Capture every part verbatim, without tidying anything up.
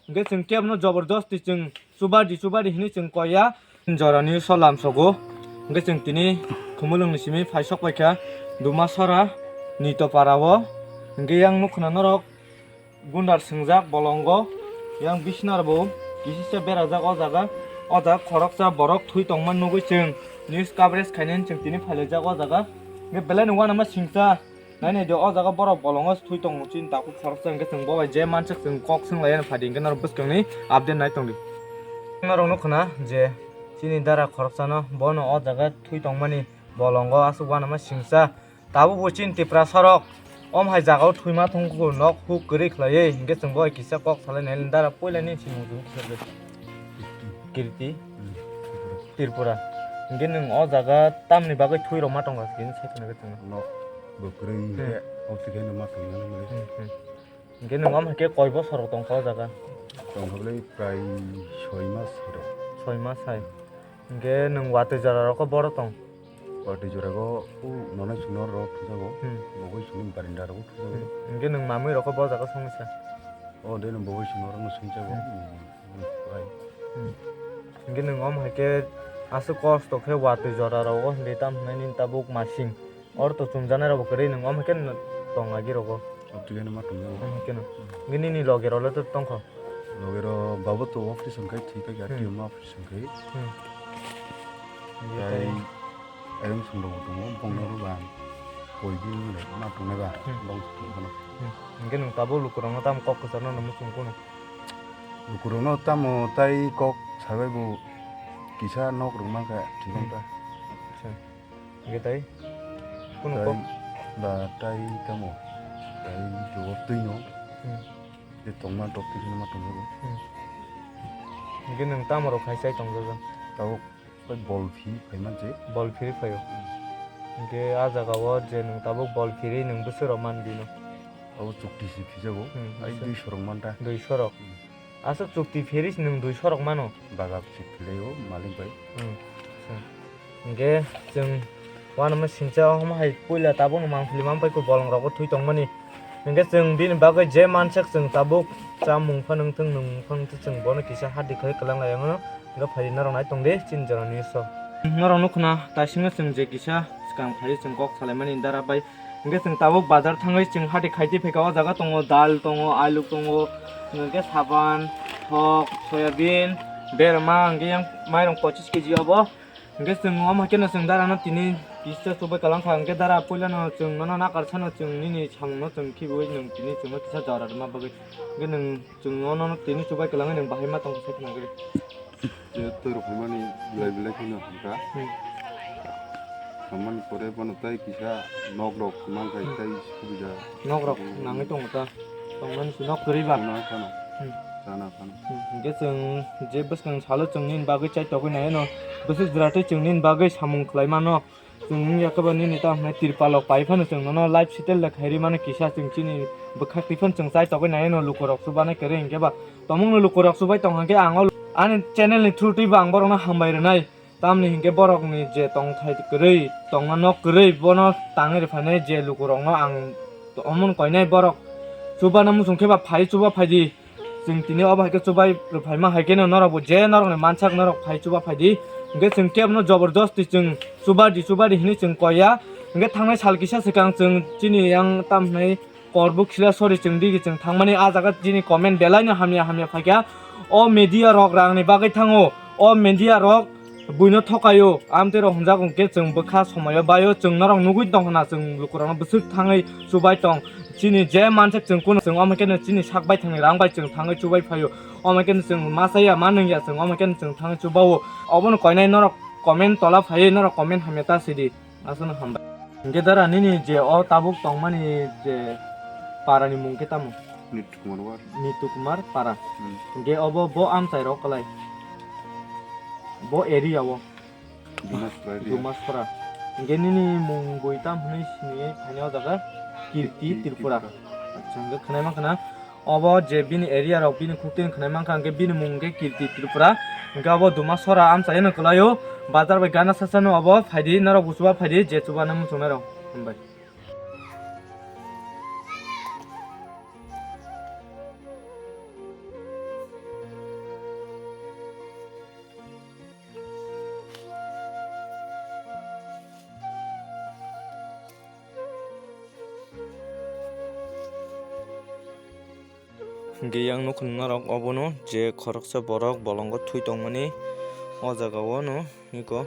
Hwnkhe chwng kebno jobordosti chwng chubadi chubadi hinwi chwng koiya. Jorani solam sogo. Hwnkhe chwng tini Khumulwngni simi phaisok paikha Dumasora Nito Parao. Hwnkhe yang nukhwna norok gundar swngjak bolongo. Yang bisnar bo kisisa berajak o jaga. O jaga khoroksa borok thwi tongma nugwi chwng news coverage khainani chwng tini phailaijak o jaga. Hwnkhe belai no uanama singcha. Nai nai de, o jaga borok bolongo thwi tongo, chini takhuk khoroksa hwnkhe chwng bo bai je mansak chwng kok swng lai ani phadi hwnkhe norok bwskangni update nai tongdi. Norok nukho na je chini dara khoroksano bono o jaga thwi tongmani bolongo aswk uanama singcha. Tabuk bo chini Tiprasa rok om hai jagao thwima thwngkhu nok huk kwrwi khlaiwi hwnkhe chwng bo bai kisa kok salai nai dara puilani simung chwng kisa Kirti. Tripura. Hwnkhe nwng o jaga tamni bagwi thwi rok ma tongkha, kisa sai khna khe chwngno. No, bo kwrwi Hmm. khe, o thwi khe no ma tongya nang mani. Hmm, hmm. Hwnkhe nwng omo hai khe koi bosor rok tongkha o jaga? Tongkha bwlai prai soi mas hai rok. Soi mas hai. Hwnkhe nwng watwi jora rok khe boro tong? Watwi jora go, o nonai chwngno rok thujago. Hmm. Bogoi chwngno barinda rok thujago. Hmm. Hwnkhe nwng mamwi rok khe bo jaga songwi sa? O de nwng bogoi chwngno rok no songchago. Hmm. Hmm. Hwnkhe nwng omo hai khe aswk kosto khe watwi jora rogo hinwi tamo hwnwi nini tabuk masing. Oro to chumjaknai rokbo kwrwi nwng omo hai khe tong agi rogo. Omo hai khe no. Hwnkhe nini loge rok le to tongkho? Loge rok babo to office hwnkhe thwi paikha, Hmm. T M off. Songkhe. Hmm. Tei ayang song rok tongo, bongno Hmm. rw bang koi bini ma tongnai ba, Hmm. bong tong phano. Hmm. Hwnkhe nwng tabuk lukurokno tamo kok kwcharno muchung phano? Lukurokno tamo tai kok sabai bo kisa nok rwk mankha, thik Hmm. wngkha. Acha. Hwnkhe tai? Kunu Tai kok? Ba tai tamo, tai jogo twino. Hmm. Je tongma tok twi ma tongjago. Hmm. Hwnkhe nwng tamo rok khai chai tongjago? Tabuk Bai bol phiri phai man se. Bol phiri phaio. Hmm. Hwnkhe ah jaga o je nwng tabuk bol phiri nwng bwswk rok man bino? Abo chukti se phijago. Hmm, Ai bwswk. Duiso rok man ta. Duiso rok. Hmm. Aswk chukti phiri se nwng duiso rok mano? Baga se philai o malik bai. Hmm. Hwnkhe chwng uanama singcha omo hai puila tabuk no mangpili manpai khe bolong rogo thwi tongmani. Hwnkhe chwng bini bagwi je mansak chwng tabuk chamung phano wngthung, nwng phano wngthung, chwng bono kisa hati khai kwlang lai wngmano. Hwnkhe phaidi norok nai tongdi chini jorani so. Norok nukho na taisingno chwng je kisa swkang phai chwng kok salaimani dara bai. Hwnkhe chwng tabuk bazar thangwi chwng hati khaiti phaikha, o jaga tongo dal tongo, alu tongo, hwnkhe saban, thok, soyabin, berma, hwnkhe yang mairung pochis kg obo. Hwnkhe chwng omo hai kheno chwng dara no tini kisa chubai kwlang kha, hwnkhe dara puila no chwng nono nakar sano chwng nini samung no chwng khibiui nwng tini chwngno kisa jora rwma bagwi. Hwnkhe nwng chwng nono tini chubai kwlangwi nwng bahai ma tongkha sai khna gwi. Je twi rok phaimani belai belai kheno hamkha. Hmm. Hamani pore bono tai kisa nok rok mankha Hmm. Tai subida. Nok rok Hmm. Nangwi tongo ta. Tongmani se nok kwrwi ba? Tongna phano. Hmm. Chana phano. Hmm. Hwnkhe chwng je bwskang salo chwng nini bagwi chai togwi nai no. Bwswk jwra twi chwng nini bagwi samung khlai mano. Chwng wngya khe ba nini tamo hwnai tirpal rok pai phano chwng nono life settle le khairi mano kisa chwng chini bwkhak twi phano chwng chai togwi nai no luku rok chubanai kwrwi hwnkhe ba. Tomungno luku rok chubai tong hwnkhe ang o ani channel ni through twi bo ang borok no hambai rwnai. Tamni hinkhe borokni je tongthai kwrwi, tongna nok kwrwi, bono tangwi rwphainai je lukurokno ang omono koinai borok chubana muchung khe ba phai chuba phaidi. Chwng tini obo hai khe chubai rwphaima hai kheno norokbo je norokni mansak norok phai chuba phaidi. Hinkhe chwng kebono jobordosti chwng chubadi chubadi hinwi chwng koiya. Hinkhe thangnai sal kisa swkang chwng chini yang tamo hwnwi Korbu khila sori chwng digi chwng thangmani ah jaga chini comment belai no hamya hamya phaikha. O media rok rang ni bagwi thango, o media rok buino thokaio, amtwi rok hwnjak hwnkhe chwng bwkha somoyo baio chwng norok nugwi tongkha na chwng lukurokno bwswk thangwi chubai tong. Chini je mansak chwng kuno chwng omo khe chini sak baithangni rang bai chwng thangwi chubai phaio, omo khe chwng ma chaya ma nungya chwng omo khe chwng thangwi chubao. Obono koinai norok comment tola phaiwi norok comment hamya ta sidi. Aswkno hambai. Hwnkhe dara nini je o tabuk tongmani je para ni mung khe tamo? Nitu Kumar War. Nitu Kumar para. Hmm. Hwnkhe obo bo amchai rok kwlai. Bo area o. Dumaspra area. Dumaspra. Hwnkhe nini mung bui tam hwnwi sini phaini o jaga? Kirti Kirti Tripura. Tripura. Acha, hwnkhe khwnai mankha na. Obo je bini area rok bini khukti khwnai mankha, hwnkhe bini mung hwnkhe Kirti Tripura, hwnkhe obo Dumasora amchaino kwlaio, bazar bai gana sasano obo phaidi, norok bo chuba phaidi, je chubana muchungnai rok. Hambai. Hingke yang nukhu narok obono je khoroksa borok bolongo thui tongmani o jaga o no hiko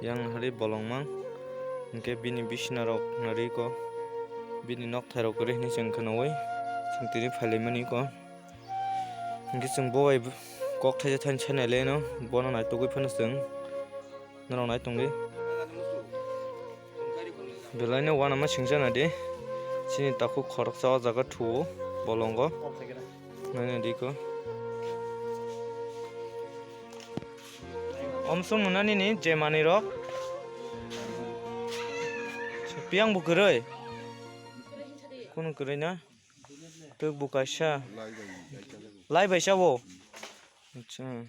yang hari bolongma hingke bini bisina rok nari ko bini nokthai rok kwrwi hinwi chwng khwnawi chwng tini phailaimani ko hingke chwng bo bai kok thaisa thaini sanai le no bono naitugwi phano chwng. Norok nai tongdi. Belai no uanama singsa nadi. Chini takhuk khoroksa o jaga thuo bolongo. Nai nadi ko. Omsong nunani ni je manwi rok. Piyang bo kwrwi. Kunu kwrwi na. Twk bo kaisa. Lai bai sa bo. Acha.